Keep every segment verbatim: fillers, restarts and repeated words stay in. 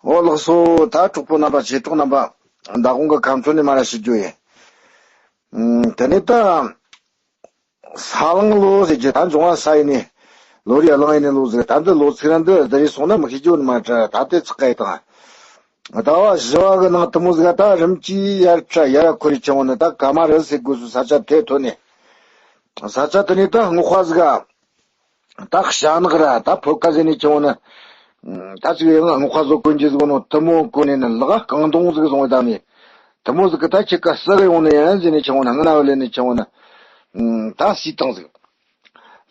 འོ་ལགས་སོ། ད་གྲོགས་པོ་རྣམ་པ། ཆེ་གྲོགས་རྣམ་པ། མདང་དགོང་གི་ཁམས་ཚོ་ནས་མར་ར་ཞུ་རྒྱུ་ཡིན། ཨུམ། དེ་ནས་ད་ས་གླང་ལོ་ཟེར་རྒྱུ། ད་འབྱུང་བ་ས་ཡིན་ནི། ལོ་རེ་གླང་ཡིན་ནི་ལོ་ཟེར། ད་འདི་ལོ་ཚིགས་ར་འདི་ད་རེས་སོང་ན་མི་ཤེས་རྒྱུ་ནི་མ་དྲ། ད་ལྟའི་ཚིག་ག་ཡི་དང་། ཟླ་བ་བཞི་བ་གི་ནང་དེ་མོ་ཟིག་ག་ད་རིམ་གྱིས་ཡར་ཁྲ་ཡར་འཁོར་རེ་ཆེ་བོ་ནི། ད་ཀ་མ་རི་ཟེར་དགོས་སུ་ས་ཆ་དེ་ཐོན་ནས། ས་ཆ་དེ་ནས་ད་སྔོག་པ་ཟིག་ག་ད་ཤ་ནག་ར་ད་ཕོ་ཁ་ཟེར་ནས་ཆེ་བོ་ནི། ད་ཅིག་ཡང་སྔོག་པ་བཟོ་གོན་རྒྱུ་ཟིག་ནོ་དེ་མོ་གོན་ནས་ནི། ལག་རྐང་དུང་ཟིག་བཟུང་བ་ད་ནི། དེ་མོ་ཟིག་གི་ད་ཁྱེད་ཀ་ཟིག་ཡོང་ནི་ཡིན་ཟེར་ནས་ཆེ་བོ་ནི། སྔ་ན་བ་ལེན་ནས་ཆེ་བོ་ནི། ད་སུས་བཏང་ཟིག་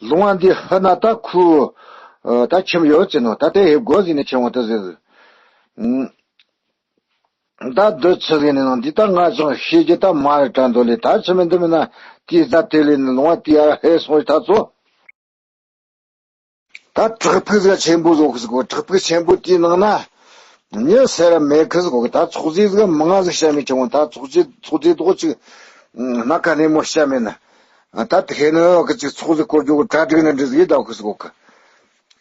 ལུང་བ་འདི་ཧི་ན་ད་ཁུ་ད་ཁྱིམ་ཡོད་ཅེ་ནོ། ད་དེ་ཧེ་དགོ་ཟེར་ནས་ཆེ་བོ་དེ་ཟེར་ཟིག་ད་འདི་ཆི་ཟིག་ནས་ནང་འདི་ད་ང་ཅང་ཤེས་རྒྱུ་ད་མ་རེད་དྲན་འདོད་ལས། ད་ཆི་མིན་འདི་མིན་ན་དེའི་ཟ་དེ་ལས་ནི་ལུང་བ་དེ་ཡར་ཧེ་སོང་ད་ཚོ། ད་བྲག་ཕུག་ཟིག་ཆེན་པོ་བཟོ་གི་ཟིག་གོ། བྲག་ཕུག་ཆེན་པོ་དེའི་ནང་ན་མྱི་ཟེར་ར་མེད་གི་ཟིག་གོ། ད་ཚོགས་རྫས་ཟིག་མང་ང་ཟིག་བཤམས་མི་ཆེ་བོ། ད་ཚོགས་རྫས་ཚོགས་རྫས་དོག་ཅིག་སྣ་ཁ་སྣེ་མོ་བཤམས་མེད་ན། ད་དེ་ཧེ་ནི་གི་ཅིག་ཚོགས་ཟིག་བསྐོར་རྒྱུ་གི་གྲ་སྒྲིག་ནི་འདྲ་ཟིག་ད་གི་ཟིག་གོ་གི།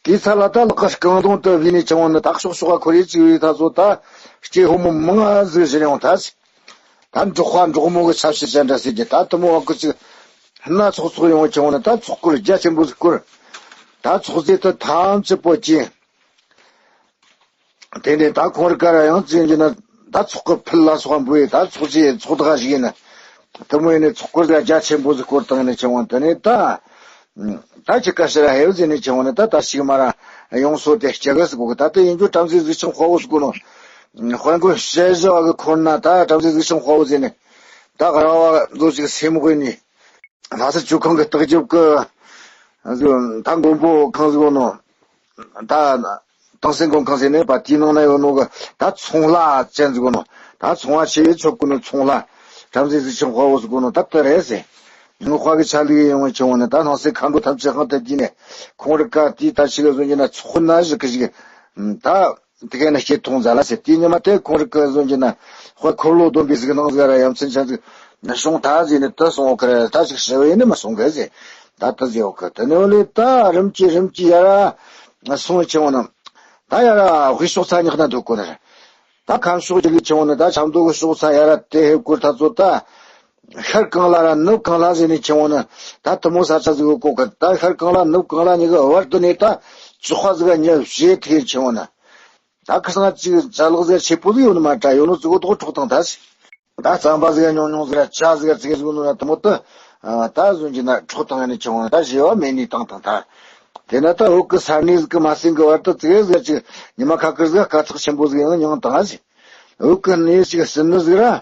དེའི་ཚ་ལ་ད་ལག་གི་རྐང་དུང་དུ་བུད་ནས་ཆེ་བོ་ནི། ད་ཤོག་ཤོག་ག་ཁོར་ཡུག་ཅིག་བུད་ད་ཚོ། ད་སྐྱེ་ཕོ་མོ་མང་ང་ཟིག་བཞུར་ཡོང་ད་ཟིག་ད་འབྲོག་པ་འབྲོག་མོ་གི་ཆབ་སྲིད་ཅན་འདྲ་ཟེར་གྱི། ད་དེ་མོ་བ་ཀུ་ཅིག་སྣ་ཚོགས་ཚོགས་ཡོང་ཆེ་བོ་ནི། ད་ཚོགས་གུར་རྒྱ་ཆེན་པོ་ཟིག་བསྐོར། ད་ཚོགས་རྫས་དུ་ཐམས་ཅད་པོ་ཅི། དེ་ནས་ད་ཁོང་རི་ཀ་ར་ཡང་ཅི་ཡིན་གྱི་ན། ད་ཚོགས་གི་ཕུད་ལ་སོགས་པ་འབུལ་ཡས། ད་ཚོགས་རྫས་ཚོགས་ད་ག་ཞིག་ཡིན་ན། དེ་མོ་ཡིན་ནས་ཚོགས་གུར་ཟིག་རྒྱ་ཆེན་པོ་ཟིག་བསྐོར་བཏང་ནས་ཆེ་བོ། དེ་ནས་ད། ད་ཁྱེད་ཀ་ཤི་ར་ཧེ་བ་ཟེར་ནས་ཆེ་བོ་ནི། ད་ད་ཞིག་མ་ར་ཡོང་སོ་དེ་སྐྱ་ག་ཟིག་གོ་གི། ད་དེ་ཡིན་རྒྱུ་བྲམ་ཟེ་གཟིག་ཆུང་དཔའ་བོ་ཟིག་གོ་ནོ། དཔལ་མགོན་ཞལ་བཞི་བ་གི་འཁོར་ན་ད་བྲམ་ཟེ་གཟིག་ཆུང་དཔའ་བོ་ཟེར་ནས། ད་ར་བ་ཟོ་ཞིག་སེམས་དབུས་ནས། ལྷ་ས་ཆོས་ཁང་གི་ལྟག་རྒྱབ་གི་ད་མགོན་པོ་ཁང་ཟིག་གོ་ནོ། ད་དང་སེང་དགོན་ཁང་ཟེར་ནས་པ། དེའི་ནང་ན་ཡོད་ནོ་གི་ད་ཚོང་ལྷ་ཅན་ཟིག་གོ་ནོ། ད་ཚོང་བ་ཆེ་བའི་ཆོག་གོ་ནོ་ཚོང་ལྷ། བྲམ་ཟེ་གཟིག་ཆུང་དཔའ་བོ་ཟིག་གོ་ནོ། ད་དེ་རེད་ཟེར། ངོ་དཔའ་གི་ཆ་ལུགས་ཡོང་བ་ཆེ་བོ་ནི། ད་སྣང་སྲིད་མཁའ་འགྲོ་ཐམས་ཅད་དབང་དུ་བསྡུས་ནས། ཁོང་རི་ཀ་དེའི་ད་ཞིག་ག་བཟོ་རྒྱུ་ན་ཚོགས་ན་ཞིག་གི་ཞིག་ད་དེ་ག་ནས་སྐྱེ་ཐོང་ཟ་ལ་ཟེར། དེའི་ཉི་མ་དེ་ཁོང་རི་ཀ་བཟོ་རྒྱུ་ན་དཔལ་འཁོར་ལོ་སྡོམ་པའི་གཟིག་སྣང་ཟིག་ར་ཡ་མཚན་ཆ་ཟིག་ན་བྱུང་ད་ཟེར་ནས་དེ་སོང་འོ་ཁ་ར། ད་ཞིག་ཞི་བའི་ནི་མ་སོང་གི་ཟེར། ད་དེ་ཟེར་འོ་ཁ། དེ་ནས་འོ་ལེ་ད་རིམ་གྱིས་རིམ་གྱིས་ཡ་ར་སོང་ཆེ་བོ་ནི། ད་ཡ་ར་དབུས་ཕྱོགས་ཚ་ཉག་ན་འདུག་གོ་ནི་རེད། ད་ཁམས་ཕྱོགས་ཀྱི་ལས་ཆེ་བོ་ནི། ད་ཆབ་མདོ་གི་ཕྱོགས་ཚ་ཡ་ར་དེ་ཧེ་བསྐོར་ད་ཚོ། ད་ཤར་གངས་ལ་ར་ནུབ་གངས་ལ་ཟེར་ནས་ཆེ་བོ་ནི། ད་དེ་མོ་ས་ཆ་ཟིག་གོ་གི། ད་ཤར་གངས་ལ་ནུབ་གངས་ལ་གཉིས་ཀྱི་བར་དུ་ནས་ད་ཅོག་པ་ཟིག་ག་ཉི་བཞི་ཐེ་ཆེ་བོ་ནི། ད་ཁ་སང་ཅིག་ཅ་ལག་ཟིག་ཆེ་པོ་ཟིག་ཡོད་ནི་མ་དྲ། ཡོད་ནོ་ཟིག་གོ་དོག་འཕྲོག་བཏང་ད་ཟིག་ད་རྩམ་པ་ཟིག་ཉུང་ཉུང་ཟིག་ར་ཇ་ཟིག་ཙིག་ཟིག་ནོ་ར་དེ་མོ་ད། ད་ཟོན་གྱི་ན་འཕྲོག་བཏང་ནས་ཆུང་བ་ད་བཞི་བ་མེད་ནས་བཏང་བཏང་ད། དེ་ན་ད་འོག་གི་ས་གནས་ཟིག་གི་མ་སེང་གི་བར་དུ་ཙིག་ཟིག་ཅིག་ཉི་མ་ཁ་ཁར་ཟིག་དཀའ་ཚེགས་ཆེན་པོ་ཟིག་ཡང་མྱངས་བཏང་ཟིག་འོག་གི་གནས་ཅིག་ཟིན་ནི་ཟིག་ར།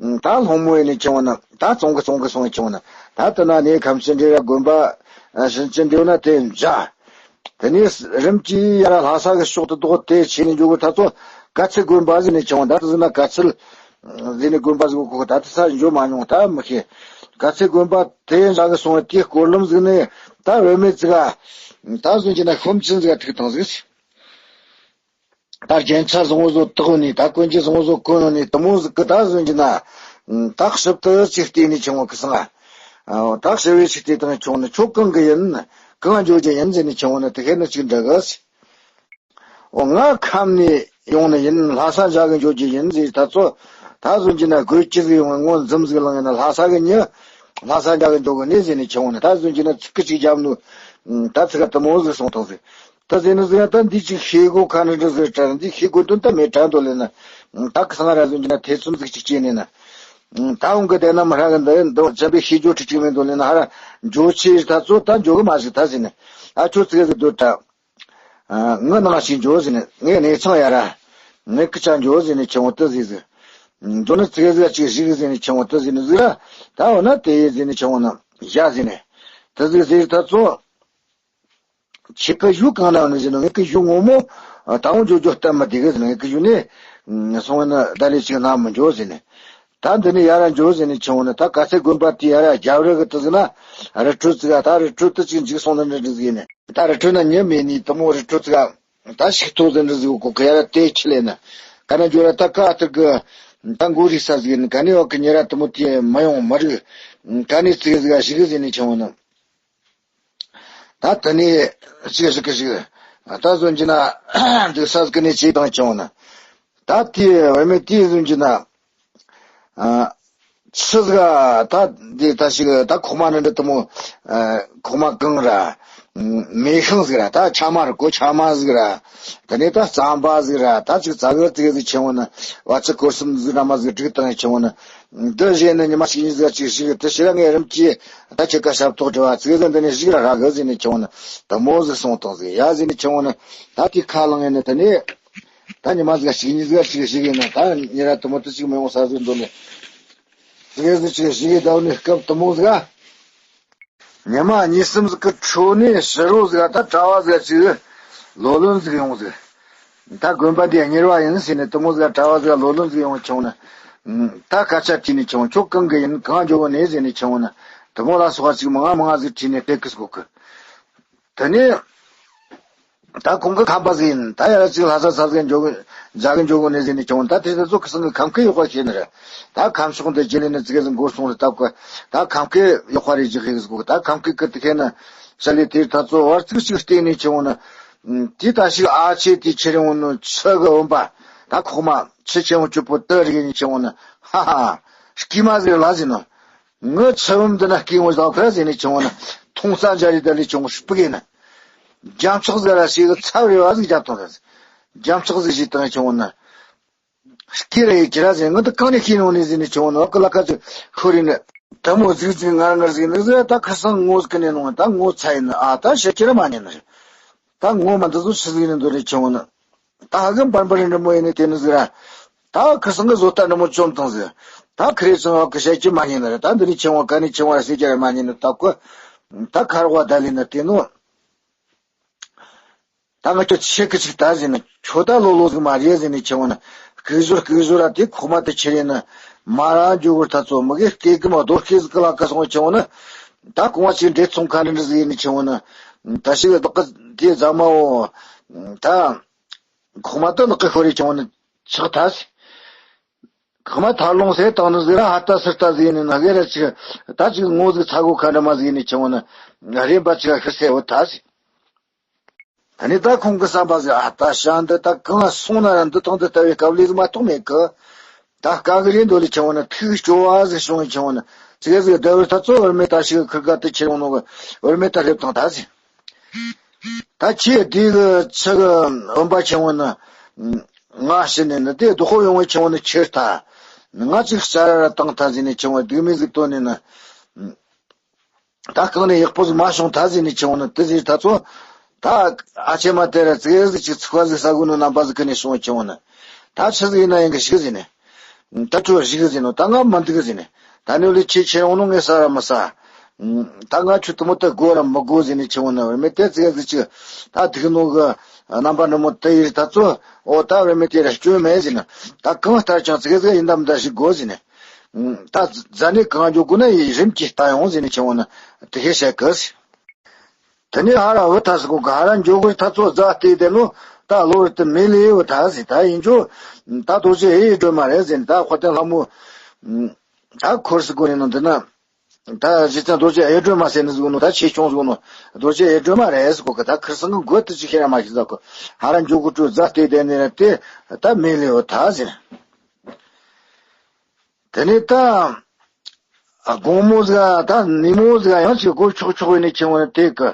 ད་སློང་མོ་ཡིན་ནས་ཆུང་བ་ན་ད་བཙོང་གི་བཙོང་གི་སོང་ཆུང་བ་ན། ད་དེ་ན་གནས་ཁམས་ཕྱི་འདྲེ་ར་དགོན་པ་ཕྱིན་ཅི་འདེའུ་ན་དེ་འཇའ། དེ་ནས་རིམ་གྱིས་ཡར་ལྷ་ས་གི་ཕྱོགས་དེ་དོག་དེ་ཆེ་ནས་འགྱོ་གི། ད་ཚོ་ག་ཚད་དགོན་པ་ཟེར་ནས་ཆུང་བ། ད་དེ་ཟེར་ན་ག་ཚད་ཟེར་ནས་དགོན་པ་ཟེར་གོ་གི། ད་དེ་ས་འགྱོ་མ་མྱོང་ད་མི་ཤེས། ག་ཚད་དགོན་པ་དེ་འདྲ་གི་སོང་བ། དེའི་སྐོར་ལམ་ཟིག་ནས་ད་བུད་མེད་ཅིག་ག་ད་ཟོན་གྱི་ན་ཤོམ་ཆེན་ཟིག་ག་ཐུག་བཏང་ཟིག་ད་རྒྱན་ཆ་བཟང་བོ་བཟོ་བཏགས་ནས། ད་གོན་རྒྱུ་བཟང་བོ་བཟོ་གོན་ནས། དེ་མོ་ཟིག་གི་ད་ཟོན་གྱི་ན། ད་ཞིབ་ཏུ་ཅིག་བལྟས་ནས་ཆུང་བ་གི་སང་ང་། ད་ཞི་བའི་ཆིག་དེ་དང་ཆུང་ནི། ཁྱོད་གང་གི་ཡིན། གང་འགྱོ་རྒྱུ་ཡིན་ཟེར་ནས་ཆུང་བ་ནི། དེ་ཁེ་ནི་ཅིག་འདྲི་གི་ཟེར། འོ་ང་ཁམས་ནས་ཡོང་ནི་ཡིན། ལྷ་ས་འཇག་གི་འགྱོ་རྒྱུ་ཡིན་ཟེར། ད་ཚོ་ད་ཟོན་གྱི་ན་དགོས་ཅི་ཟིག་ཡོང་ངོ་འཛུམ་ཟིག་ལངས་ཡིན་ན། ལྷ་ས་གི་མྱི་ལྷ་ས་འཇག་གི་འགྱོ་གི་ནི་ཟེར་ནས་ཆུང་བ་ནི། ད་ཟོན་གྱི་ན་ཚིག་གི་ཅིག་རྒྱབ་ནོ། ད་ཚིག་ག་དེ་མོ་ཟིག་སོང་ཐང་ཟིག་ད་ཟེར་ནི་ཟིག་ཡང་ད་འདི་ཅིག་ཤེས་དགོས་ཁ་ནི་འདྲ་ཟིག་དྲན། འདི་ཤེས་དགོས་དོན་ད་མེད་དྲན་འདུག་ལེ་ན། ད་གི་སང་ར་ཟོན་གྱི་ན་ཐེ་ཚོམ་ཟིག་ཅིག་སྐྱེས་ནས་ན། ད་འོང་གི་བསྡད་ན་མི་ཧྲ་གི་འདི་འདི་བྱམས་པའི་ཤེས་རྒྱུ་ཁྲི་གཅིག་མེད་འདུག་ལེ་ན། ཧ་ར་འགྱོ་ཆེ་ད་ཚོ་ད་འགྱོ་གི་མ་ཟིག་ད་ཟེར་ནས། ཨ་ཁྱོད་ཙིག་གེ་ཟིག་སྡོད་དྲ། ངའི་ནང་ཞིག་འགྱོ་ཟེར་ནས། ངའི་གནས་ཚང་ཡ་ར། ངའི་སྐུ་ཆ་འགྱོ་ཟེར་ནས་ཆེ་བོ་ད་ཟིག་ཟིག་འགྱོ་ནི་ཙིག་གེ་ཟིག་ཅིག་ཞིག་ཟེར་ནས་ཆེ་བོ་ད་ཟེར་ནས་ཟིག་ར། ད་འོ་ན་དེ་ཡི་ཟེར་ནས་ཆེ་བོ་ན་བཞག་ཟེར་ནས། ད་ཟིག་ཟེར་ད་ཚོ། ཁྱེད་ཀྱི་གཞུག་གང་ན་ནི་ཟེར་ན། ངེད་ཀྱི་གཞུག་ངོ་མོ་ད་འོང་འགྱོ་རྒྱུ་སྟབས་མི་བདེ་གི་ཟེར་ན། ངེད་ཀྱི་གཞུག་ནས་སོང་བ་ན་ད་ལས་ཅིག་ན་མི་འགྱོ་ཟེར་ནས། ད་འདི་ནས་ཡར་འགྱོ་ཟེར་ནས་ཆུང་བ་ནི། ད་ག་ཚད་དགོན་པ་དེ་ཡར་རྒྱབ་རི་གི་དེ་ཟེར་ན་རི་ཁྲོད་ཅིག་ད་རི་ཁྲོད་དེ་ཅིག་འཇིག་སོང་ན་འདྲ་འདྲ་ཟིག་ནས། ད་རི་ཁྲོད་ན་མྱི་མེད་ནི་དེ་མོ་རི་ཁྲོད་ཅིག་ད་ཞིག་ཐོག་ཟེར་འདྲ་ཟིག་གོ་གི། ཡར་དེ་ཁྱི་ལས་ན་ག་ན་འགྱོ་ར། ད་ག་ཐུག་གི་ད་མགོ་རིག་ས་ཟིག་ནི། ག་ནས་བ་གི་ཉེ་ར་དེ་མོ་དེ་མ་ཡོང་མ་རིག་ག་ནས་ཙིག་ཟིག་ཞིག་ཟེར་ནས་ཆུང་བ་ནི། ད་དེ་ནས་ཅི་ཞིག་གི་ཞིག་ད་ཟོན་གྱི་ན་འདུག་ས་ཀི་ནས་ཅི་དང་བྱུང་ན། ད་དེ་བུད་མེད་དེ་བཟུང་གྱི་ན། ཨ། ཆི་ཟིག་ད་དེ་ད་ཞིག་ད་ཁོག་མ་ནི་འདི་དུ་མོ། ཨ། ཁོག་མ་གང་ར། མེ་ཤིང་ཟིག་ར། ད་ཆ་མ་ར་གོ་ཆ་མ་ཟིག་ར། དེ་ནས་ད་རྩམ་པ་ཟིག་ར། ད་ཅིག་ཙ་གི་ཙི་གི་ཟིག་ཆེ་བོ་ནི། བ་ཚི་སྐོར་གསུམ་ཟིག་ར་མ་ཟིག་བསྒྲིགས་བཏང་ཆེ་བོ་ནི། འདི་བཞིན་ནི་ཉི་མ་ཞིག་གཉིས་ཟིག་ཅིག་ཞིག་དེ་ཕྱིར་ངས་རིམ་གྱིས་ད་ཁྱེད་ཀ་ཞབས་ཏོག་སྒྲུབ་བ་ཙི་གི་ཟིག་འདི་ནས་ཞིག་ར་ར་གི་ཟིག་ནས་ཆེ་བོ་ནི། དུ་མོ་ཟིག་སོང་བཏང་ཟིག་ཡ་ཟིག་ནས་ཆེ་བོ་ནི། ད་དེ་ཁ་ལང་ཡིན་ནི་དེ་ནས། ད་ཉི་མ་ཟིག་ཞིག་གཉིས་ཟིག་ཞིག་ཞིག་ཡིན་ན་ད་ཉེ་ར་དུ་མོ་དུ་ཞིག་མི་ཡོང་ས་ཟིག་འདོད་ནས། ཟིག་ཟིག་ཞིག་ཞིག་ཡིན་ད་ནི་སྐབས་དུ་མོ་ཟིག་ཉི་མ་གཉིས་གསུམ་ཟིག་གི་འཕྲོ་ནས་ཕྱི་རོ་ཟིག་ད་གྲྭ་བ་ཟིག་ཅིག་ལོ་ལོན་ཟིག་ཡོང་ཟིག་ད་དགོན་པ་འདི་གཉེར་བ་ཡིན་ཟེར་ནས་དུ་མོ་ཟིག་གྲྭ་བ་ཟིག་ལོ་ལོན་ཟིག་ཡོང་བྱུང་ན། ད་སྐད་ཆ་དྲིས་ནས་ཆུང་ཁྱོད་གང་གི་ཡིན་གང་འཇོག་གི་ནས་ཟེར་ནས་ཆུང་ན། དུ་མོ་ལ་སོགས་པ་ཅིག་མང་ང་མང་ང་ཟིག་དྲིས་ནས་སྐད་ཀི་སྒོ་ཀི། དེ་ནས། ད་ཁོང་གི་ཁམས་པ་ཟིག་ཡིན། ད་ཡར་ཅིག་ལྷ་ས་ས་ཟིག་འཇོག་གི་མཇལ་གི་འཇོག་གི་ནས་ཟེར་ནས་ཀྱང་ད་དེ་ཚོ་ཁི་སང་གི་ཁམས་སྐད་ཡག་པ་ཤེས་ནི་རེད། ད་ཁམས་ཕྱོགས་འདི་རྗེས་ལས་ནི་ཙི་གེ་ཟིག་འགོར་སོང་རེད་སྟབས་གི། ད་ཁམས་སྐད་ཡག་པ་རེད་ཅིག་ཤེས་གི་ཟིག་ད་ཁམས་སྐད་ཀི་དེ་ཁེ་ནི་ཞལ་ལས་དེར་ད་ཚོ་བར་ཙིག་ཅིག་བལྟས་ནས་ཆེ་བོ་ནི། དེ་ད་ཞིག་ཨ་ཆེ་དེ་ཁྱེར་ཡོང་ནི་ཆུ་གི་འོན་པ། ད་ཁོག་མ་ཆུ་ཆེན་པོ་གཅིག་པོ་དེ་རིག་ནས་ཆེ་བོ་ནི། ཧ་ཧ། སྐྱིད་མ་ཟིག་ལ་ཟིན་ནོ། ངི་ཚེ་བུམ་འདི་ན་སྐྱེ་བོ་བཟང་ཕ་ཟེར་ནས་ཆུང་བ་ན་མཐོང་ས་འཇའ་རིས་ལྡན་ལས་ཆུང་སྤུ་གེ་ན། རྒྱ་མཚོགས་ཟེར་ར་ཞིག་ཚབ་རེ་བ་ཟིག་རྒྱབ་བཏང་ཟེར། རྒྱ་མཚོགས་ཟིག་ཞིག་བཏང་ཆུང་བ་ན། སྐྱེ་རེ་ཡི་ཅི་ར་ཟེར་ངི་འདི་གང་ནས་ཤེས་ནོ་ནས་ཟེར་ནས་ཆུང་བ་ན་ཀི་ལ་ཀ་ཚོད་ཤོ་རེ་ནི། དེ་མོ་ཟིག་ཟིག་ངར་ངར་ཟིག་ནི་ཟེར་ད་ཁ་སང་ངོ་ཟིག་ནས་ནོ་ད་ངོ་ཚ་ཡིན་ཨ་ད་ཤེས་ཅི་ར་མ་ཉན་ནི་རེད། ད་ངོ་མ་འདི་ཚོ་ཤི་ཟིག་ནས་འདོད་རེ་ཆུང་བ་ན། ད་ཧ་གི་འབར་འབར་འདྲ་མོ་ཡིན་ནི་དེ་ནི་ཟིག་ར། ད་ཁི་སང་གི་བཟོ་ལྟ་འདྲ་མོ་བཅོམ་བཏང་ཟིག་ད་ཁི་རེ་ཚང་བ་གི་བཤད་ཀྱི་མ་ཉན་ནི་རེད། ད་འདི་ནི་ཆེ་བ་ག་ནི་ཆེ་བ་ར་ཟེར་ཀྱི་ར་མ་ཉན་ནི་ད་ཀོ། ད་ཁ་རོག་བ་ད་ལི་ནི་དེ་ནོ། ད་ང་ཁྱོད་ཆེ་གི་ཅིག་ད་ཟིན་ནི་ཁྱོད་ད་ལོ་ལོ་ཟིག་མ་རེད་ཟིན་ནི་ཆེ་བ་ནི། སྐུ་ཟོར་སྐུ་ཟོར་ར་དེ་ཁོ་མ་དེ་ཆེ་རེད་ནི། མ་ར་འཇུ་གུར་ད་ཚོ་མི་གི་སྐེ་གི་མ་རྡོ་སྐེ་ཟིག་གི་ལ་ཀ་སོང་ཆེ་བ་ནི། ད་གོང་བ་ཅིག་འདྲེ་ཚོང་ཁ་འདྲ་ཟིག་ཡིན་ནི་ཆེ་བ་ནི། ད་ཞིག་བདག་གི་དེ་ཟ་མ་འོ། ད། ཁོ་མ་ད་ནག་གི་ཤོ་རེ་ཆུང་ནི་ཆག་ཐལ། ཁོ་མ་ཐར་ལོང་ཟེར་བཏང་ནི་ཟེར་ར་ཧ་ཏ་སི་ཏ་ཟེར་ནི་ན་གེ་ར་ཅིག་ད་ཅིག་ངོ་ཟིག་ཚ་གོ་ཁ་འདྲ་མ་ཟེར་ནི་ཆུང་ནི་རེམ་པ་ཅིག་ཤི་སེ་བོ་ཐལ། ད་ནི་ད་ཁོང་གི་བསམ་པ་ཟེར་ཨ་ད་ཤ་འདི་ད་གང་སོང་ན་ར་འདི་དང་འདི་ལྟ་བུའི་སྐབས་ལས་ཟིག་མ་གཏོགས་མེད་གི། ད་དཀའ་གི་རེད་འདོད་ལས་ཆུང་ནི་ཐུགས་སྐྱོ་བ་ཟིག་བྱུང་བའི་ཆུང་ནི་ཙི་གེ་ཟིག་ཟླ་བའི་ཐ་ཚོ་བར་མེད་ད་ཞིག་ཁིར་ག་དུ་ཁྱེར་ཡོང་ནོ་གི་བར་མེད་ད་སླེབས་དང་ད་ཟེར། ད་ཁྱེད་དེ་གི་ཚི་གི་འོན་པ་ཆེན་བོ་ནི། ང་ཤི་ནས་ནི་དེ་རྡོ་ཧོ་ཡོང་བའི་ཆེན་བོ་ནི་ཁྱེར་ཐལ། ང་ཅིག་ཤ་ར་ར་བཏང་ཐལ་ཟེར་ནས་ཆེན་བོ་སྡུག་མིག་ཟིག་བཏོན་ནས་ནི། ད་གང་ནས་ཡག་པོ་ཟིག་མ་བྱུང་ཐལ་ཟེར་ནས་ཆེན་བོ་ནི་དེ་ཟེར་ད་ཚོ། ད་ཨ་ཆེ་མ་དེ་ར་ཙི་གེ་ཟིག་ཅིག་ཚིག་པ་ཟིག་ཟ་དགོས་ནོ་རྣམ་པ་ཟིག་ཁི་ནས་བྱུང་བའི་ཆེན་བོ་ནི། ད་ཆི་ཟིག་ཡིན་ན་ཡིན་གི་ཞིག་ཟེར་ནས། ད་ཁྱོད་ཞིག་ཟིན་ནོ་ད་ང་མི་འདུག་ཟིན་ནས། ད་ནི་ལས་ཆེ་ཆེ་ཡོང་ནོ་ངས་ས་ར་མི་ས། ད་ང་ཁྱོད་དུ་མོ་ད་དགོ་ར་མི་དགོ་ཟིན་ནས་ཆེ་བོ་ན་བར་མེད་དེ་ཙི་གེ་ཟིག་ཅིག་ད་སྡུག་ནོ་གི་རྣམ་པ་འདྲ་མོ་དེ་ཡིར་ད་ཚོ་ཨོ་ད་བར་མེད་དེ་ར་སྐྱོན་མེད་ཟིན་ན་ད་གང་ལྟར་ཀྱང་ཙི་གེ་ཟིག་ཡིན་ད་མི་ད་ཞིག་དགོ་ཟིན་ནས། ད་ཛ་ནི་གང་འཇོག་དགོ་ན་ཡིན་རིམ་གྱིས་ལྟ་ཡོང་ཟིན་ནས་ཆེ་བོ་ན་དེ་ཤེས་བྱ་གི་ཟིན། དེ་ནས་ཧ་ར་བུ་ཐ་སི་ཀོ་ག་ཧ་ར་འཇོག་གི་ཐ་ཚོ་རྫ་སྟེ་དེ་ནོ་ད་ལོ་རི་དུ་མེ་ལེ་བུ་ཐ་སི་ད་ཡིན་ཆོ། ད་རྡོ་རྗེ་ཨེ་སྒྲོལ་མ་རེད་ཟེར་ནས་ད་ཁོ་ཏན་ལྷ་མོ། ད་འཁོར་སི་ཀོ་ནས་ནོ་འདི་ན། ད་རྗེ་བཙུན་རྡོ་རྗེ་ཨེ་སྒྲོལ་མ་ཟེར་ནི་ཟིག་ནོ་ད་ཆེ་ཆུང་ཟིག་ནོ་རྡོ་རྗེ་ཨེ་སྒྲོལ་མ་རེད་ཟེར་ཀོ་གི་ད་ཁིར་སང་གི་མགོ་དུ་ཅི་ཁེ་ར་མ་ཤི་ཟ་ཀོ་ཧ་ར་འཇོག་གི་སྤྲོ་རྫ་སྟེ་དེ་ནས་ར་དེ་ད་མེ་ལེ་བུ་ཐ་ཟེར། དེ་ནས་ད། དགོང་མོ་ཟིག་ད་ཉིན་མོ་ཟིག་ཡང་ཅིག་སྒོ་ཆོག་ཆོག་ཡིན་ནས་ཁྱེད་ངོ་ནས་དེ་གི།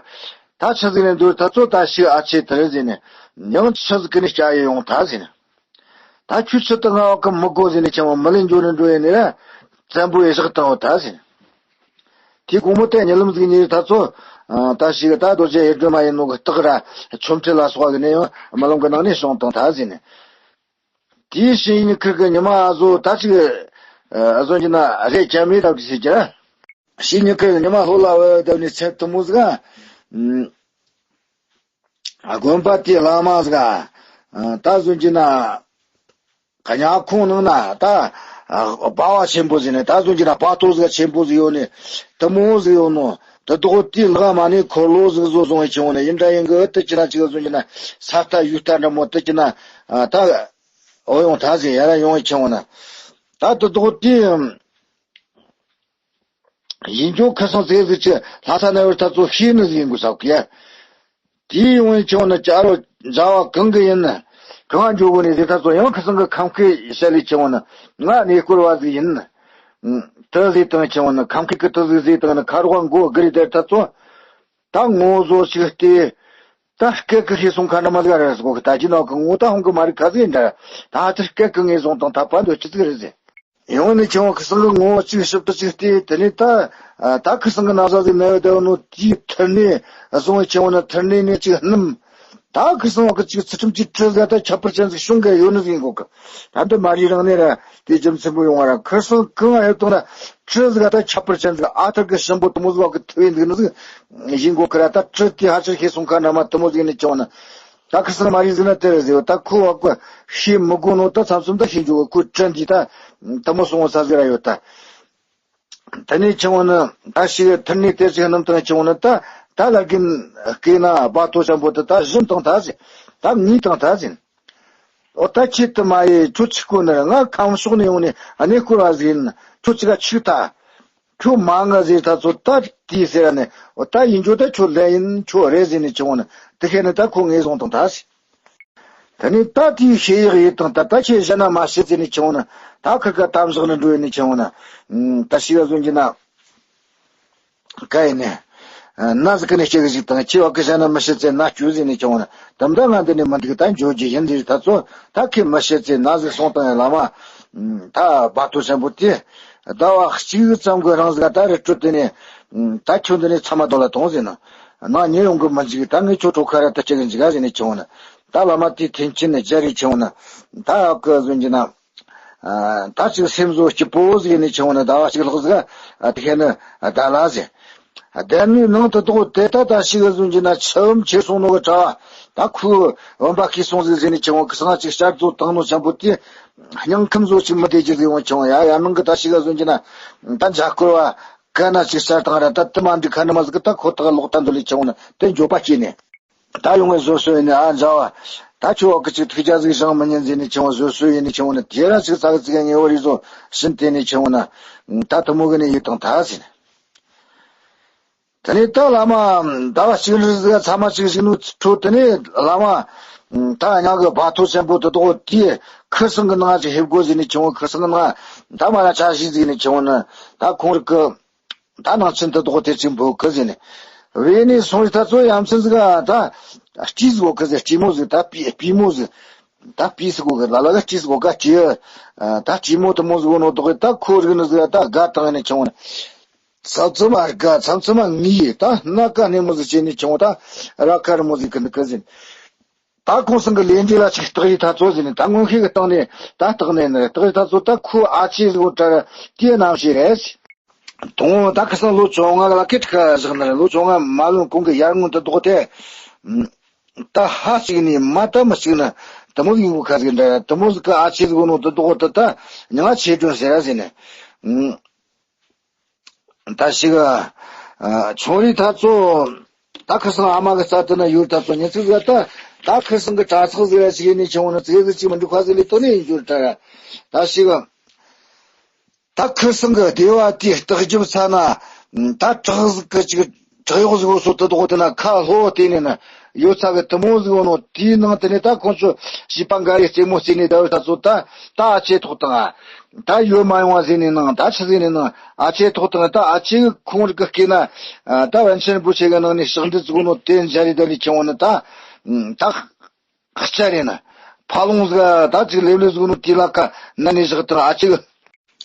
ད་ཆི་ཟིག་ནས་འདུག་ད་ཚོ་ད་ཤི་ཨ་ཆེ་དེ་རེད་ཟེར་ནས། ཡང་ཆི་ཟིག་གི་ནས་སྐྱ་ཡི་ཡོང་ད་ཟེར་ནས། ད་ཁྱོད་ཆི་ད་ང་བ་གི་མི་དགོ་ཟེར་ནས་ཁྱེད་ངོ་མི་ལེན་འཇོག་ནས་འགྲོ་ཡིན་ནས་ར། བཙན་པོ་ཡི་བཞག་བཏང་བ་ད་ཟེར་ནས། དེ་དགོང་མོ་དེ་ཉི་ལམ་ཟིག་ཉིན་ད་ཚོ། ད་ཤི་གི་ད་རྡོ་རྗེ་ཡི་སྒྲོལ་མ་ཡིན་ནོ་གི་སྟག་ར་ཆོ་འཕྲུལ་ལ་སོགས་གི་ནས་ཡང་རྨི་ལམ་གི་ནང་ནས་བྱུང་བཏང་ད་ཟེར་ནས། དེའི་ཕྱི་ཉིན་ཁིར་གི་ཉི་མ་ཨ་ཟོ་ད་ཅིག་ཨ་ཟོ་གྱི་ན་རེ་ཅ་མི་ད་ཅི་ཟེར་གྱི་ར། ཕྱི་ཉིན་ཁིར་ཉི་མ་ལྷོ་ལ་བ་ད་ནི་ཚེ་ཐུ་མོ་ཟིག་ཨ། དགོན་པ་དེའི་བླ་མ་ཟིག་ཨ། ད་ཟོ་གྱི་ན་ག་ཉག་ཁོང་ནང་ན་ད་སྦ་བ་ཆེན་པོ་ཟིག་ནས་ད་ཟོ་གྱི་ན་སྤ་ཏོ་ཟིག་ཆེན་པོ་ཟིག་ཡོད་ནས་ཐུ་མོ་ཟིག་ཡོད་ནོ་ད་དོག་དེའི་ལག་མ་ནས་འཁོར་ལོ་ཟིག་བཟོ་སོང་བའི་ཆེན་བོ་ནས་ཡིན་འདྲ་ཡིན་གི་ཨ་ད་ཅི་ན་ཅིག་ཟོ་གྱི་ན་ས་ལྟ་ཡུལ་ལྟ་འདྲ་མོ་ད་ཅི་ན་ད། འོ་ཡོང་ད་ཟེར་ཡ་ར་ཡོང་བའི་ཆེན་བོ་ན། ད་དུ་དོག་དེ། ཡིན་ཀྱང་ཁ་སང་ཟེར་ཟེར་ཆེ་ལྷ་ས་ན་བར་ད་ཚོ་ཤེས་ནི་ཟིག་ཡིན་དགོས་ས་གི་ཡ། དེའི་ཡོང་བའི་ཆེན་བོ་ན་ཅ་རོ་མཛའ་བ་གང་གི་ཡིན་ན། གང་འཇོག་གོ་ནས་ཟེར་ད་ཚོ་ཡང་ཁི་སང་གི་ཁམས་སྐད་བཤད་ལས་ཆེ་བ་ནི་ང་གནས་སྐོར་བ་ཟིག་ཡིན། དུ་ཟེར་དང་ཆེ་བ་ནི་ཁམས་སྐད་ཀྱི་དུ་ཟིག་ཟེར་དང་ནི་ཁ་རོག་མགོ་སྒུར་རེ་དེར་ད་ཚོ། ད་ངོ་བཟོ་ཞིག་སྟེ། ད་སྐད་ཀྱི་ཤེས་སོང་ཁ་འདྲ་མ་ཟིག་རེད་ཟེར་གོ་གི་ད་ཅི་ནོ་གི་ངོ་ད་ཧོང་གི་མ་རིག་ཁ་ཟིག་འདྲ། ད་ཅི་སྐད་ཀྱི་ངེས་སོང་དང་ད་པ་འདོད་ཅི་ཟིག་རེད་ཟེར། ཡང་ནི་ཆེ་བ་ཁི་སང་གི་ངོ་བོ་གཅིག་ཞིབ་ཏུ་གཅིག་བལྟས་དེ་ནས་ད། ད་ཁི་སང་གི་ན་བཟའ་ཟིག་མེད་བའི་དེ་ནོ་དེའི་ཐུར་ནས་བཟུང་བའི་ཆེ་བ་ནི་ཐུར་ནས་ནས་གཅིག་སྣུམ། ད་ཁི་སང་བ་གི་གཅིག་ཚུལ་ཁྲིམས་གཅིག་དྲི་ཟ་ད་ཁྱད་པར་ཅན་ཟིག་བྱུང་གི་ཡོད་ནི་ཟིག་ཡིན་གོ་གི། ད་འདི་མ་རིག་རང་ནས་ར་དེ་རྒྱུ་མཚན་པོ་ཡོང་བ་ར་ཁི་སང་གང་ཡོད་དང་ན་དྲི་ཟ་ད་ཁྱད་པར་ཅན་ཟིག་ཨ་ཐུར་གི་ཞིམ་པོ་དུ་མོ་ཟིག་བ་གི་ཐུ་བའི་འདུག་ནི་ཟིག་ཡིན་གོ་གི་ར། ད་དྲི་དེ་ཧ་ཅིག་ཤེས་སོང་ཁ་འདྲ་མ་དུ་མོ་ཟིག་ནས་ཆེ་བ་ནི། ད་ཁི་སང་མ་རིག་ཟིན་ན་དེ་རེད་ཟེར་བ་ད་ཁོ་བ་ཁོ་ཤེས་མི་དགོས་ནོ་ད་མཚམས་མཚམས་ད་ཤེས་འཇུག་གི་ཁོ་དྲི་འདི་ད་དུ་མོ་སོང་བ་ས་ཟེར་ར་ཡོད་ད། དེ་ནས་ཆེ་བ་ནི་ད་ཞིག་ཐུར་ནས་དེ་ཞིག་རྣམ་དང་ཆེ་བ་ནི་ད་ད་ལ་གིན་སྐེ་ན་བ་ཐོ་ཆེན་པོ་དེ་ད་བཞིན་དང་ད་ཟིན་ད་ངུས་དང་ད་ཟིན། འོ་ད་ཁྱེད་དུ་མ་ཡེ་ཁྱོད་ཆི་ཁོ་ནར་ང་ཁམས་ཕྱོགས་ནས་ཡོང་ནས་གནས་སྐོར་བ་ཟིན་ཁྱོད་ཅི་ག་ཆིག་ད། ཁྱོད་མ་ང་ཟེར་ད་ཚོ་ད་དེའི་ཟེར་ནས་འོ་ད་ཡིན་རྒྱུ་ད་ཁྱོད་ལས་ཡིན་ཁྱོད་རེད་ཟེར་ནས་ཆེ་བ་ནི་དེ་ཁེ་ནི་ད་ཁོ་ངེས་སོང་དང་ད་ཟེར། དེ་ནས་ད་དེའི་ཤེས་ཡག་ཡིད་དང་ད་ད་ཁྱེད་གཞན་ན་མ་ཤེས་ཟེར་ནས་ཆེ་བ་ནི་ད་ཁི་ཁ་གཏམ་བཞག་ནི་འགྲོ་ཡིན་ནས་ཆེ་བ་ནི་ད་ཤི་བ་བཟོ་གྱི་ན་ག་ཡིན་ནས་ན་ཟི་ཀི་ནས་སྐྱེ་གི་ཞིག་དང་ཁྱེད་བ་ཁི་གཞན་ན་མི་ཤེས་ཚེ་ན་བཅུ་ཟེར་ནས་ཆེ་བ་ནི་དམ་ད་ང་འདི་ནས་མི་འདུག་ད་འཇོག་རྒྱུ་ཡིན་ཟེར་ད་ཚོ་ད་ཁི་མི་ཤེས་ཚེ་ན་ཟི་སོང་དང་ཡ་ལ་མ་ད་བ་ཐོ་ཆེན་པོ་དེ། ཟླ་བ་གཅིག་ཙམ་གྱི་རིང་ཟིག་ད་རི་ཁྲོད་དེ་ནས་ད་ཁྱོད་འདི་ནས་ཚ་མ་རྡོ་ལ་ཐོང་ཟེར་ན། ནང་ཉེ་ཡོང་གི་མི་འཇིག་ད་ངས་ཁྱོད་ཁྲོ་ཁ་ར་ད་སྐྱེ་གི་འཇིག་ག་ཟེར་ནས་ཆེ་བ་ན། ད་བླ་མ་དེའི་ཐེན་ཆེན་ནས་རྒྱ་རིགས་ཆེ་བ་ན། ད་ཨ་ཀི་བཟོ་འཇི་ན། ད་ཅིག་སེམས་བཟོ་སྐྱིད་པོ་ཟིག་ནས་ཆེ་བ་ན་ཟླ་བ་གཅིག་ལྷག་ཟིག་དེ་ཁེ་ནི་ད་ལ་ཟེར། ལྡེབས་ནས་ནང་དུ་དོག་དེ་ད་ད་ཞིག་བཟོ་འཇི་ན་ཆུ་བུམ་ཆེ་སོང་ནོ་གི་གྲྭ་བ་ད་ཁོའི་བུམ་པ་ཁེ་སོང་ཟིག་ཟེར་ནས་ཆེ་བ་གི་སང་ཅིག་བསྐྱར་བཟོ་བཏང་ནོ་ཆེན་པོ་དེ། སྙིང་ཁམས་བཟོ་ཅིག་མི་བདེ་རྒྱུ་ཟིག་འོང་ཆུང་ཡ་ཡ་ནང་གི་ད་ཞིག་ག་བཟོ་རྒྱུ་ན། ད་འཇའ་སྐོར་བ་ག་ན་ཅིག་གསར་དང་ར་ད་དུ་མ་འདི་ཁ་ན་མ་ཟིག་ད་ཁོ་ཐག་ལོག་ད་འདི་ལས་ཆུང་ན་དེ་འགྱོད་པ་སྐྱེས་ནས། ད་ཡོང་བའི་བཟོ་སྲོལ་ཡིན་ནི་ཨ་འཇའ་བ། ད་ཁྱོད་བ་གི་ཅིག་ཐུགས་རྒྱ་ཟིག་བཞེངས་མི་ཉན་ཟེར་ནས་ཆུང་བ་བཟོ་སྲོལ་ཡིན་ནི་ཆུང་བ་ན་དེ་ར་ཅིག་ས་གི་ཅིག་ངེས་བ་རི་བཟོ་ཕྱིན་དེ་ནས་ཆུང་བ་ན། ད་དུ་མོ་གི་ནས་ཡིད་དང་ད་ཟིན། དེ་ནས་ད་བླ་མ་ཟླ་བ་གཅིག་རིང་ཟིག་ཚ་མ་གཅིག་ཞིག་ནུ་འཕྲོ་དེ་ནས་བླ་མ་ད་ཉག་གི་བ་ཐོ་ཆེན་པོ་དེ་དོག་དེ་ཁུ་སང་གི་ནང་ཅིག་ཧེབ་དགོ་ཟེར་ནས་ཆུང་བ་ཁུ་སང་གི་ནང་ད་མ་ལ་ཆ་ཞིག་ཟིག་ནས་ཆུང་བ་ནི་ད་ཁོང་རིག་གི་ད་ནང་ཆེན་དེ་དོག་དེ་ཅིག་འབོད་གི་ཟེར་ནས་བས་ནས་སོང་རིག་ད་ཚོ་ཡ་མཚན་ཟིག་ད་སྤྲེལ་ཟིག་གོ་གི་ཟེར་སྤྲེལ་མོ་ཟིག་ད་སྤྲེལ་སྤྲེལ་མོ་ཟིག་ད་སྤྲེལ་ཟིག་གོ་གི་ལ་ལ་ག་སྤྲེལ་ཟིག་གོ་ག་སྤྲེལ་ད་སྤྲེལ་མོ་དེ་མོ་ཟིག་གོ་ནོ་དོག་གི་ད་ཁོ་རིག་ནི་ཟིག་ད་དགའ་དང་ནས་ཆུང་བ་ནི། མཚམས་མཚམས་མ་དགའ་མཚམས་མཚམས་མ་ངུས་ད་སྣ་ཁ་སྣེ་མོ་ཟིག་བྱས་ནས་ཆུང་ད་ར་ཁ་རི་མོ་ཟིག་གི་འདུག་གི་ཟིན། ད་ཁོང་ཚང་གི་ལས་འབྲས་ལ་ཅིག་རྟགས་ཡིག་ད་ཚོ་ཟིན་ད་མངོན་ཤེས་ཀྱི་སྟེང་ནས་ད་རྟགས་ནས་ནི་རྟགས་ཡིག་ད་ཚོ་ད་ཁོའི་ཨ་ཅེ་ཟིག་འོ་དྲ་དེའི་རྣམ་ཤེས་རེད། དང་ད་ཁ་སང་ལོ་བཅོ་ལྔ་ལ་སྐད་ཁ་བཞག་ནི་རེད། ལོ་བཅོ་ལྔ་མ་ལོན་གོང་གི་ཡར་སྔོན་དུ་ལྡོག་སྟེ། ད་ཧ་གཅིག་ནས་མ་ད་མི་གཅིག་ན་དུ་མོ་ཡིན་གོ་ཁ་ཟིག་འདྲ་དུ་མོ་ཟིག་གི་ཨ་ཅེ་ཟིག་འོ་ནོ་དུ་ལྡོག་ད་ད་མྱང་ཆེ་སྒྲོན་ཟེར་ར་ཟིན་ནས། ད་ཞིག་ཨ། ཆུང་རིགས་ད་ཚོ། ད་ཁི་སང་ཨ་མ་གི་རྩ་དེ་ན་ཡོད་ད་ཚོ་ཉི་ཚིག་ཟེར་ད། ད་ཁི་སང་གི་གྲྭ་ཚག་ཟེར་ཞིག་ཡིན་ནི་ཆུང་ནི་ཙིག་ཟིག་ཅིག་མི་འདུག་ཁ་ཟིག་ལས་དོ་ནི་ཡིན་རྒྱུ་རེད་ད། ད་ཞིག་ད་ཁི་སང་གི་སྡེ་བ་དེའི་རྟགས་རྒྱབ་ཚ་ན། ད་བྲག་ཟིག་གི་ཅིག་བྲག་གཡོག་ཟིག་འོ་སོ་དུ་དོག་དེ་ན་ཁ་ལྷོ་དེ་ནས་ན། ཡོད་ཚ་གི་དུ་མོ་ཟིག་འོ་ནོ་དེའི་ནང་དེ་ནས་ད་ཁོང་ཚོ་བྱིས་པ་འགའ་རེ་རྩེད་མོ་རྩེ་ནས་ད་ཡོད་ད་ཚོ་ད་ད་ཨ་ཆེ་ཐོག་དང་ཨ། ད་ཡོད་མ་ཡོང་བ་ཟེར་ནས་ནང་ད་ཆི་ཟེར་ནས་ནང་ཨ་ཆེ་ཐོག་དང་ད་ཨ་ཆེ་གི་ཁོང་རིག་གི་སྐེ་ན་ད་པཎ་ཆེན་རིན་པོ་ཆེ་གི་ནང་ནས་ཕྱག་འདི་ཚུགས་ནོ་དེ་འཇའ་རི་ད་རི་ཁྱེར་འོང་ནི་ད་ད་ཁ་ཆ་རེ་ན་ཕ་ལོང་ཟིག་ད་ཅིག་ལེབ་ལེབ་ཟུག་ནོ་དེ་ལ་ཀ་ན་ནས་བཞག་དང་ཨ་ཆེ་གི།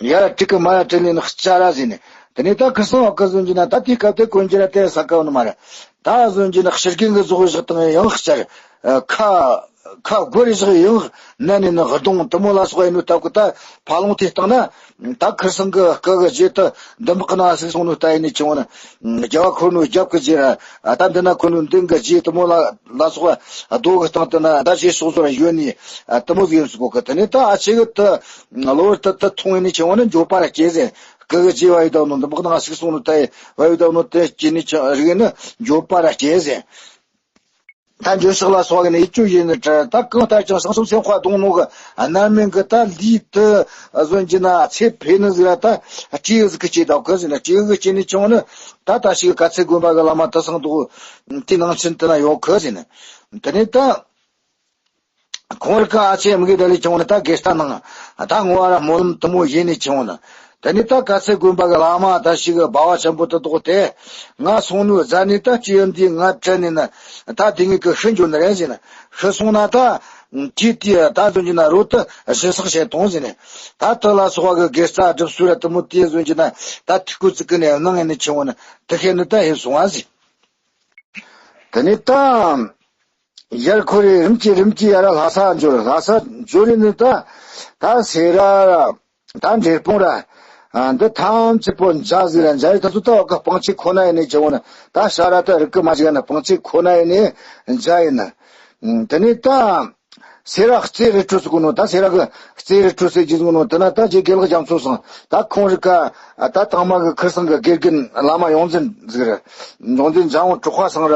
ཡ་ལ་ཀྲིག་གི་མ་ཡ་ཀྲིག་ལེ་ནི་ལྕགས་ར་ཟེར་ནས། དེ་ནས་ད་ཁི་སང་བ་ཀི་ཟུན་གྱི་ན་ད་དེའི་སྐབས་དེ་དཀོན་གྱི་ར་དེ་ས་ཀ་བ་ནི་མ་རེད། ད་ཟུན་གྱི་ནི་ཕྱིར་རྒན་གི་ཟོག་བཞག་དང་ཡང་ལྕགས། ཁ་ཁ་སྒོ་རེ་བཞག་ཡང་ན་ནས་ནི་གདོང་དུ་མོ་ལ་སོགས་ཡིན་ནོ་སྟབས་ཀྱི་ད་ཕ་ལོང་དེ་བཏང་ན། ད་ཁི་སང་གི་སྐུ་གི་རྗེས་དུ་འདི་མག་ན་ཟིག་སོང་ནོ་ལྟ་ཡིན་ནི་ཆུང་ན། རྒྱ་བ་ཁོ་ནོ་རྒྱབ་ཀྱི་རྗེས་ར་ད་འདི་ན་ཁོ་ནོ་མདུན་གི་རྗེས་དུ་མོ་ལ་ལ་སོགས་རྡོ་གི་སྟེང་དུ་ན་ད་རྗེས་སོགས་ཟོ་ར་ཡོད་ནི་དུ་མོ་ཟིག་ཡིན་སུ་གོ་གི་དེ་ནས་ད་ཨ་ཆེ་གི་དུ། གློ་བུར་དུ་དུ་མཐོང་ཡིན་ནི་ཆེ་བ་ནི་འགྱོད་པ་ར་སྐྱེ་ཟེར། སྐུ་གི་རྗེས་བ་ཡི་དྭགས་ནོ་འདི་མག་ནང་ཞིག་སོང་ནོ་ད་ཡི་བ་ཡི་དྭགས་ནོ་དེ་སྐྱེ་ནི་ཆ་རིག་ནི་འགྱོད་པ་ར་སྐྱེ་ཟེར། ད་འགྱོད་བཤགས་ལ་སོགས་ནི་ཡིད་སྐྱོ་ཡིན་ནི་དྲ་ད་གང་ལྟར་ཀྱང་བྱང་སེམས་སེམས་དཔའ་གདོང་ནོ་གི་རྣམ་སྨིན་གི་ད་ལུས་དུ་ཟོན་གྱི་ན་ཚེ་འཕོས་ནི་ཟིག་ར་ད་སྤྲེའུ་ཟིག་གི་སྐྱེ་དག་གི་ཟེར་ན་སྤྲེའུ་གི་སྐྱེ་ནི་ཆུང་ནི་ད་ད་ཞིག་ག་ཚད་དགོན་པ་གི་བླ་མ་དུ་སང་འདུག་དེ་ནང་ཆེན་དུ་ན་ཡོད་གི་ཟེར་ནི་དེ་ནི་ད། ཁོང་རི་ཀ་ཨ་ཅེ་མི་གི་དེ་ལས་ཆུང་ནི་ད་དགེ་རྩ་ནང་ད་ངོ་བ་ར་སྨོན་ལམ་དུ་མོ་ཡིན་ནི་ཆུང་ནི། དེ་ནི་ད་ག་ཚད་དགོན་པ་གི་བླ་མ་ད་ཞིག་གི་སྦ་བ་ཆེན་པོ་དུ་དོག་དེ་ང་སོང་ནུ་ཟ་ནི་ད་ཅི་ཡོད་འདི་ང་དྲན་ནི་ན་ད་དེ་ངེད་ཀྱི་ཤི་འཇོ་ནི་རེད་ཟེར་ན་ཤི་སོང་ན་ད་ཅི་དེ་ད་དུ་འཇི་ན་རོ་ད་ཞི་སག་བྱེད་གཏོང་ཟེར་ནི་ད་དུ་ལ་སོགས་པ་གི་དགེ་རྩ་སྒྲུབ་སྲོལ་ར་དུ་མོ་དེ་ཟོ་འཇི་ན་ད་ཐིག་ཀུ་ཙི་ཀི་ནས་གནང་ངེ་ནི་ཆུང་ནི་དེ་ཁེ་ནི་ད་ཧེ་སོང་བ་ཟེར། དེ་ནས་ད། ཡར་ཁོ་རེ་རིམ་གྱིས་རིམ་གྱིས་ཡར་ལྷ་ས་འབྱོར། ལྷ་ས་འབྱོར་རེ་ནི་ད་ད་སེ་ར་ད་འབྲས་སྤུངས་ར་འདི་ཐམས་ཅད་པོ་མཇལ་ཟིག་ར་མཇལ་རེ་ད་ཚོ་ད་འོག་གི་སྤང་ཆེན་ཁོ་ན་ཡིན་ནི་ཆེ་བོ་ནི་ད་ཤ་ར་ད་རིག་གི་མ་ཞིག་ཡ་ནི་སྤང་ཆེན་ཁོ་ན་ཡིན་ནི་མཇལ་ཡིན་ནི། དེ་ནས་ད་སེ་ར་རྩེ་རི་ཁྲོད་སུ་གོ་ནོ་ད་སེ་ར་གི་རྩེ་རི་ཁྲོད་སུ་རྒྱུ་གོ་ནོ་དེ་ན་ད་རྗེ་དགེ་ལེགས་རྒྱ་མཚོ་སང་ད་ཁོང་རི་ཀ་ད་དང་མ་གི་ཁིར་སང་གི་དགེ་རྒན་བླ་མ་ཡོངས་འཛིན་ཟིག་ར་ཡོངས་འཛིན་འཇམ་དབྱངས་གྲགས་པ་སང་ར།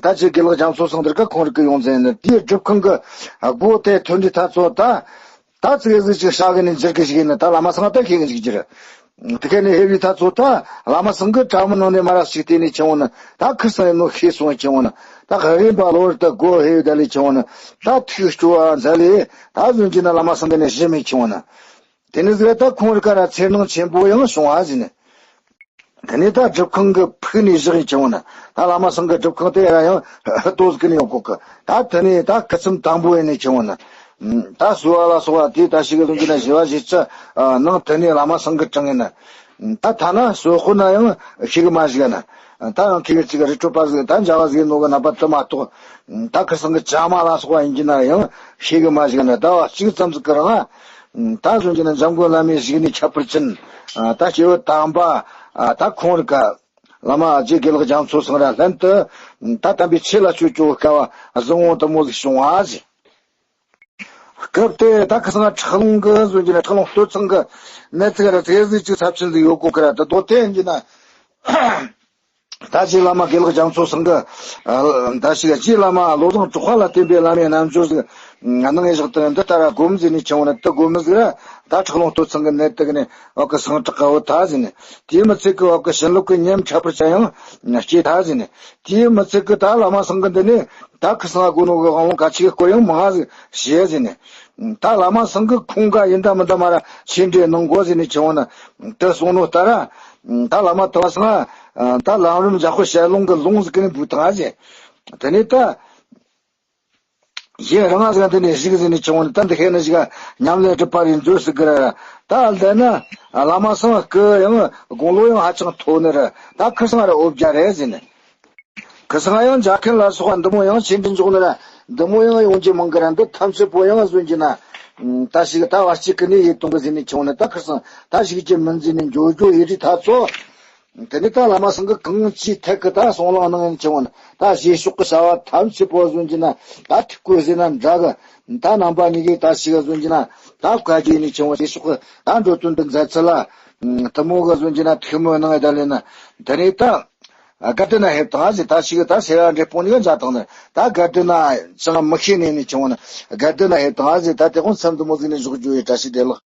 ད་ཅི་དགེ་ལེགས་རྒྱ་མཚོ་སང་འདིར་ཀ་ཁོང་རིག་གི་ཡོང་ཟིན་ནི་དེའི་སྒྲུབ་ཁང་གི་སྒོ་དེ་ཐོན་དུས་ད་ཚོ་ད་ད་ཙི་གེ་ཟིག་ཅིག་ཤ་གི་ནི་འཇིར་གི་ཞིག་ཡིན་ནི་ད་བླ་མ་སང་ད་ཁེ་གི་ཞིག་འཇིར། དེ་ཁེ་ནི་ཧེ་བི་ད་ཚོ་ད་བླ་མ་སང་གི་གྲྭ་མི་ནང་ནས་མ་ར་ཞིག་དེ་ནས་ཆེ་བོ་ནི་ད་ཁིར་སང་ཡིན་ནོ་ཤེས་སོང་ཆེ་བོ་ནི་ད་ག་རིམ་པ་ལོར་ད་སྒོ་ཧེ་བི་ད་ལས་ཆེ་བོ་ནི་ད་ཐིག་སྐྱོ་བ་མཛད་ལས་ད་བཟུང་གི་ན་བླ་མ་སང་གི་ནས་ཞི་མི་ཆེ་བོ་ནི། དེ་ནི་ཟིག་ད་ཁོང་རི་ཀ་ར་འཚེར་སྣང་ཆེན་པོ་ཡང་བྱུང་བ་ཟིན། དེ་ནས་ད་སྒྲུབ་ཁང་གི་ཕུག་ནས་བཞག་ཡིན་ཆེ་བོ་ན་ད་བླ་མ་སང་གི་སྒྲུབ་ཁང་དེ་ཡང་ལྟོ་ཟིག་ནས་ཡོང་གོ་གི་ད་དེ་ནས་ད་སྐུ་མཚམས་དང་པོ་ཡིན་ནས་ཆེ་བོ་ན་ད་གསོལ་བ་ལ་སོགས་པ་དེ་ད་ཞིག་གི་ལུང་གི་ན་ཞི་བ་ཞི་ཚུལ་ནང་དེ་ནས་བླ་མ་སང་གི་དྲང་ཡིན་ན་ད་ཐ་ན་གསོལ་དཔོན་ན་ཡང་ཤེས་གི་མ་ཞིག་ན་ད་ཡང་ཁེ་གི་ཅིག་རི་ཁྲོད་པ་ཟིག་ད་འཇའ་བ་ཟིག་ནོ་གི་ན་པ་དུ་མ་གཏོགས་ད་ཁིར་སང་གི་བྱ་མ་ལ་སོགས་པ་ཡིན་གི་ན་ཡང་ཤེས་གི་མ་ཞིག་ན་ཟླ་བ་གཅིག་ཙམ་ཟིག་གི་རང་ད་གཞོན་གྱི་ནི་འཇམ་མགོན་བླ་མའི་གཞུག་ནས་ཁྱད་པར་ཅན། ད་སྐྱེས་བུ་དམ་པ། ད་ཁོང་རི་ཀ་བླ་མ་རྗེ་དགེ་ལེགས་རྒྱ་མཚོ་སང་ར་ལྷན་དུ། ད་དམ་པའི་ཆོས་ལ་སྤྱོད་སྤྱོད་དཀའ་བ་བཟང་བོ་དུ་མོ་ཟིག་བྱུང་བ་ཟིག་སྐབས་དེ་ད་ཁ་སང་ཁྲག་ལུང་གི་གཞོན་གྱི་ནི་ཁྲག་ལུང་སྟོད་ཚང་གི་གནས་ཚིག་ར་ཚེ་ཟིག་ཅིག་ཚབས་ཆེན་ཟིག་ཡོད་གོ་ཁི་ར་དུ་དོ་དེ་ཡིན་གྱི་ན། ད་རྗེ་བླ་མ་དགེ་ལེགས་རྒྱ་མཚོ་སང་གི་ད་ཞིག་རྗེ་བླ་མ་བློ་བཟང་གྲགས་པ་ལ་བརྟེན་པའི་བླ་མའི་རྣལ་འབྱོར་ཟིག་གནང་ངེས་བཞག་དུ་འདི་ལྟར་སྒོམ་ཟིན་ནས་ཆེ་བོ་ནི་དུ་སྒོམ་ཟིག་ར་ད་ཁྲག་ལུང་སྟོད་ཚང་གི་གནས་དུ་གི་ནས་འོག་གི་སང་དྲག་ག་བོ་ད་ཟིན་ནས་དེའི་མི་ཚད་གི་འོག་གི་བྱིན་རླབས་གི་ཉམས་ཁྱད་པར་ཅན་ཡང་སྐྱེས་ད་ཟིན་ནས་དེའི་མི་ཚད་གི་ད་བླ་མ་སང་གི་འདི་ནས་ད་ཁི་སང་སྒོ་ནོ་གི་དབང་ལུང་ག་ཆེ་གི་སྐོར་ཡང་མང་ཟིག་བཤད་ཟིན་ནས། ད་བླ་མ་སང་གི་ཁོང་ག་ཡིན་ད་མིན་ད་མ་ར་ཆོས་འབྲེལ་གནང་དགོས་ཟེར་ནས་ཆེ་བོ་ན་དེ་གསུང་ནོ་ལྟར་ད་བླ་མ་དུ་བ་སང་ད་ལམ་རིམ་འཇམ་དཔལ་ཞལ་ལུང་གི་ལུང་ཟིག་གི་ནས་འབུལ་བཏང་ཟེར། དེ་ནས་ད་གཞན་རང་ང་ཟིག་དེ་ནས་ཞིག་ཟེར་ནས་ཆེ་བོ་ན་ད་འདི་ཁེ་ན་ཞིག་ཉམས་ལེན་སྒྲུབ་པ་རེ་མཛོད་ཟིག་གི་ར་ད་ལྟ་ན་བླ་མ་སང་སྐུ་ཡང་དགུང་ལོ་ཡང་ཧ་ཅང་མཐོ་ནི་ར་ད་ཁི་སང་ར་འོ་བརྒྱ་རེད་ཟེར་ནས། ཁི་སང་ཡང་འཇའ་ཁན་ལ་སོགས་པ་འདི་མོ་ཡང་ཆེ་འདྲི་འཇོག་ནི་ར་འདི་མོ་ཡང་ཡོང་རྒྱུ་མང་གི་ར་འདི་ཐམས་ཅད་པོ་ཡང་བཟོ་རྒྱུ་ན། ད་ཞིག་ད་བར་གཅིག་གི་ནི་ཡིད་གཏོང་གི་ཟིན་ནས་ཆུང་ནི་ད་ཁི་སང་ད་ཞིག་རྒྱུ་མིན་ཟིན་ནས་འགྱོ་འགྱོ་ཡི་རི་ཐ་ཚོ། དེ་ནི་ད་བླ་མ་སང་གི་གང་ཅིའི་ཐད་ཀྱི་ད་གསང་ལང་གནང་ཡིན་ཆུང་ནི་ད་རྗེས་ཕྱོགས་ཀྱི་བྱ་བ་ཐམས་ཅད་པོ་བཟོ་རྒྱུ་ན་ད་ཐིག་གོས་ཟིན་ན་འདྲ་གི་ད་རྣམ་པ་གཉིས་ཀྱིས་ད་ཞིག་བཟོ་རྒྱུ་ན་ད་བཀའ་བརྒྱུད་ནས་ཆུང་རྗེས་ཕྱོགས་ཀྱི་ད་འགྲོ་དོན་དུ་མཛད་ཚུལ་ལ་དུ་མོ་གི་བཟོ་རྒྱུ་ན་ཐུགས་སྨོན་གནང་ཡི་ད་ལས་ན་དེ་ནས་ད། དགའ་ལྡན་ན་ཕེབས་དང་ཟེར་ད་ཞིག་ད་སེ་ར་འབྲས་སྤུངས་ནས་མཇལ་དང་ནི་ད་དགའ་ལྡན་ན་ཅང་མི་ཤེས་ནས་ནི་ཆུང་ནི་དགའ་ལྡན་ན་ཕེབས་དང་ཟེར་ད་དེ་ཀུན་མཚམས་དུ་མོ་ཟིག་ནས་བཞུགས་རྒྱུ་ཡི་བཀྲ་ཤིས་བདེ་ལེགས།